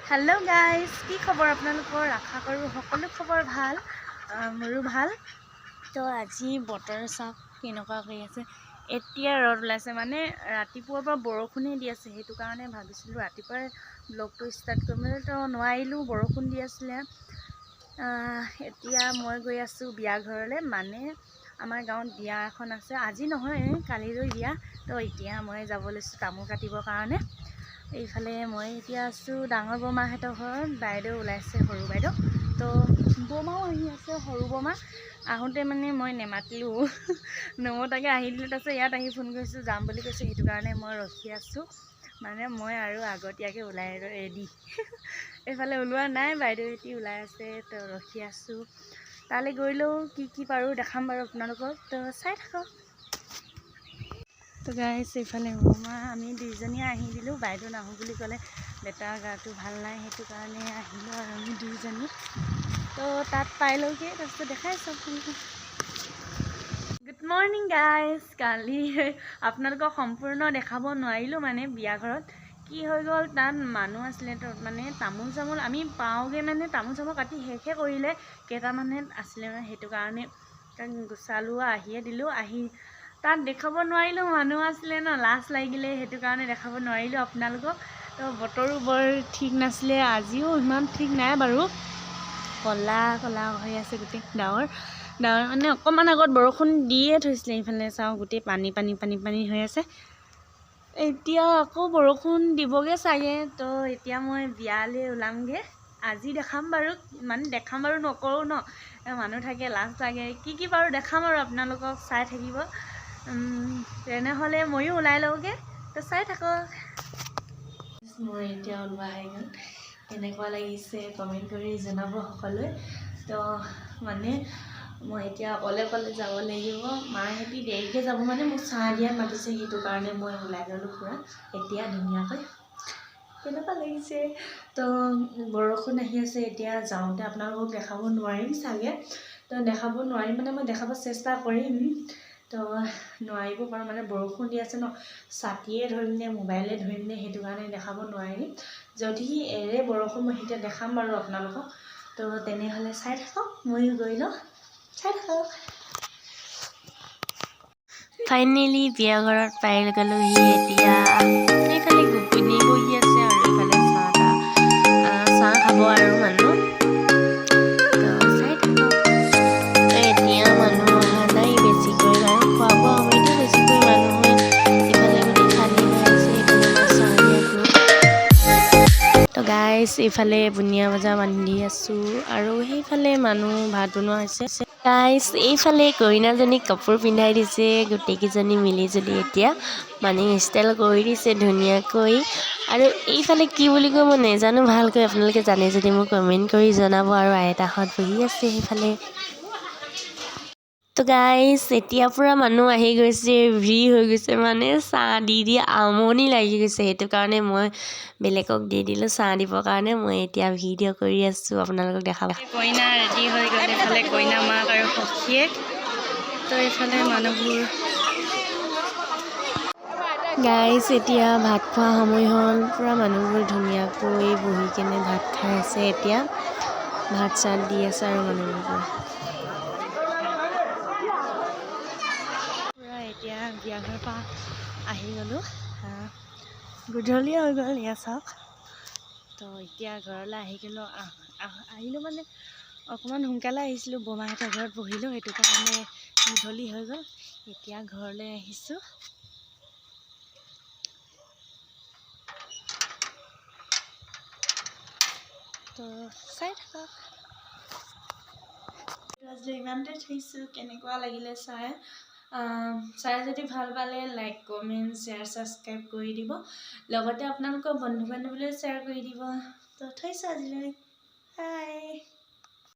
Hello' guys, কি খবৰ আপোনালোকৰ? আশা কৰোঁ সকলো খবৰ ভাল। মোৰো ভাল। তো আজি বতৰ চাওক কেনেকুৱা কৰি আছে। এতিয়া ৰ'দ ওলাইছে, মানে ৰাতিপুৱাৰ পৰা বৰষুণেই দি আছে। সেইটো কাৰণে ভাবিছিলোঁ ৰাতিপুৱাই ব্লগটো ষ্টাৰ্ট কৰিম বুলি, তো নোৱাৰিলোঁ, বৰষুণ দি আছিলে। এতিয়া মই গৈ আছোঁ বিয়া ঘৰলৈ, মানে আমাৰ গাঁৱত বিয়া এখন আছে, আজি নহয় কালিলৈ বিয়া। তো এতিয়া মই যাব লৈছোঁ তামোল কাটিবৰ কাৰণে। এইফালে মই এতিয়া আছোঁ ডাঙৰ বৰমাহঁতৰ ঘৰত, বাইদেউ ওলাইছে, সৰু বাইদেউ। তো বৰমাও আহি আছে, সৰু বৰমা। আহোঁতে মানে মই নেমাতিলোঁ, নমতাকৈ আহি দিলোঁ। তাৰপিছত ইয়াত আহি ফোন কৰিছোঁ, যাম বুলি কৈছে, সেইটো কাৰণে মই ৰখি আছোঁ। মানে মই আৰু আগতীয়াকৈ ওলাই ৰেডি, এইফালে ওলোৱা নাই, বাইদেউ এটি ওলাই আছে, তো ৰখি আছোঁ। তালৈ গৈ লওঁ, কি কি পাৰোঁ দেখাম বাৰু আপোনালোকক, তো চাই থাকক। তো গাইজ, এইফালে বৰমা আমি দুইজনীয়ে আহি দিলোঁ। বাইদেউ নাহোঁ বুলি ক'লে, বেটাৰ গাটো ভাল নাই, সেইটো কাৰণে আহিলোঁ আৰু আমি দুইজনী। তো তাত পাই লওঁগৈ, তাৰপিছত দেখাই আছোঁ আপোনালোকক। গুড মৰ্ণিং গাইজ, কালি আপোনালোকক সম্পূৰ্ণ দেখাব নোৱাৰিলোঁ, মানে বিয়া ঘৰত কি হৈ গ'ল, তাত মানুহ আছিলে, তো মানে তামোল চামোল আমি পাওঁগৈ, মানে তামোল চামোল কাটি শেষে কৰিলে, কেইটামানহে আছিলে, মানে সেইটো কাৰণে তাক গুচালোঁ, আহিয়ে দিলোঁ। আহি তাত দেখাব নোৱাৰিলোঁ, মানুহ আছিলে ন, লাজ লাগিলে, সেইটো কাৰণে দেখাব নোৱাৰিলোঁ আপোনালোকক। তো বতৰো বৰ ঠিক নাছিলে, আজিও ইমান ঠিক নাই বাৰু, ক'লা ক'লা হৈ আছে গোটেই ডাৱৰ ডাৱৰ, মানে অকণমান আগত বৰষুণ দিয়ে থৈছিলে। এইফালে চাওঁ গোটেই পানী পানী পানী পানী হৈ আছে, এতিয়া আকৌ বৰষুণ দিবগৈ চাগে। তো এতিয়া মই বিয়ালৈ ওলামগৈ, আজি দেখাম বাৰু, মানে দেখাম বাৰু নকৰোঁ ন, মানুহ থাকে, লাজ লাগে, কি কি বাৰু দেখাম আৰু আপোনালোকক, চাই থাকিব। তেনেহ'লে ময়ো ওলাই লওঁগৈ, তো চাই থাকক। মই এতিয়া ওলোৱা হৈ গ'ল, কেনেকুৱা লাগিছে কমেণ্ট কৰি জনাব সকলোৱে। তো মানে মই এতিয়া অকলে অকলে যাব লাগিব, মাহঁতি দেৰিকৈ যাব, মানে মোক চাহ দিয়াত মাতিছে, সেইটো কাৰণে মই ওলাই ল'লোঁ পূৰা এতিয়া ধুনীয়াকৈ। কেনেকুৱা লাগিছে? তো বৰষুণ আহি আছে, এতিয়া যাওঁতে আপোনালোকক দেখাব নোৱাৰিম চাগে, তো দেখাব নোৱাৰিম মানে মই দেখাব চেষ্টা কৰিম, তো নোৱাৰিব পাৰোঁ, মানে বৰষুণ দি আছে ন, ছাতিয়ে ধৰিম নে মোবাইলে ধৰিম নে, সেইটো কাৰণে দেখাব নোৱাৰিম। যদি এৰে বৰষুণ মই তেতিয়া দেখাম বাৰু আপোনালোকক। তো তেনেহ'লে চাই থাকক, ময়ো গৈ লওঁ, চাই থাকক। ফাইনেলি বিয়া ঘৰত পাই গ'লোহি। এতিয়া এইফালে গোপিনী বহি আছে আৰু এইফালে চাহ তাহ চাহ খাব আৰু মানুহ, তো চাই থাকক। তো এতিয়া মানুহ অহা নাই বেছিকৈ বাৰু, খোৱা বোৱা সময়তে বেছিকৈ মানুহ হয়। ইফালে গোটেই খালী হৈ আছে, এইফালে মই চাহ দিয়া গ্ৰুপ। তো গাইজ, এইফালে বুনিয়া ভজা বান্ধি আছোঁ আৰু সেইফালে মানুহ ভাত বনোৱা হৈছে। গাইজ, এইফালে কইনাজনীক কাপোৰ পিন্ধাই দিছে গোটেইকেইজনী মিলি জুলি, এতিয়া মানে ষ্টাইল কৰি দিছে ধুনীয়াকৈ। আৰু এইফালে কি বুলি কয় মই নেজানো ভালকৈ, আপোনালোকে জানে যদি মোক কমেণ্ট কৰি জনাব। আৰু আইতাহঁত বহি আছে সেইফালে। তো গাইজ, এতিয়া পূৰা মানুহ আহি গৈছে, ভিৰ হৈ গৈছে, মানে চাহ দি দি আমনি লাগি গৈছে, সেইটো কাৰণে মই বেলেগক দি দিলোঁ চাহ দিবৰ কাৰণে। মই এতিয়া ভিডিঅ' কৰি আছোঁ, আপোনালোকক দেখাব। কইনা ৰেডি হৈ গ'ল, এইফালে কইনা মাক আৰু সখীয়েক। তো এইফালে মানুহবোৰ। গাইজ, এতিয়া ভাত খোৱা সময় হ'ল, পূৰা মানুহবোৰ ধুনীয়াকৈ বহি কেনে ভাত খাই আছে। এতিয়া ভাত চাত দি আছে আৰু মানুহবোৰ পূৰা। এতিয়া বিয়া ঘৰৰ পৰা আহি গ'লোঁ, গধূলি হৈ গ'ল, এয়া চাওক। তো এতিয়া ঘৰলৈ আহি গ'লোঁ, আহিলোঁ মানে অকণমান সোনকালে আহিছিলোঁ, বৰমাহঁতৰ ঘৰত বহিলোঁ, সেইটো কাৰণে গধূলি হৈ গ'ল। এতিয়া ঘৰলৈ আহিছোঁ। তো চাই থাকক। আজিলৈ ইমানতে থৈছোঁ, কেনেকুৱা লাগিলে চাই চাই যদি ভাল পালে লাইক, কমেণ্ট, শ্বেয়াৰ, ছাবস্ক্ৰাইব কৰি দিব, লগতে আপোনালোকৰ বন্ধু বান্ধৱীলৈ শ্বেয়াৰ কৰি দিব। তো থৈছোঁ আজিলৈ, বাই।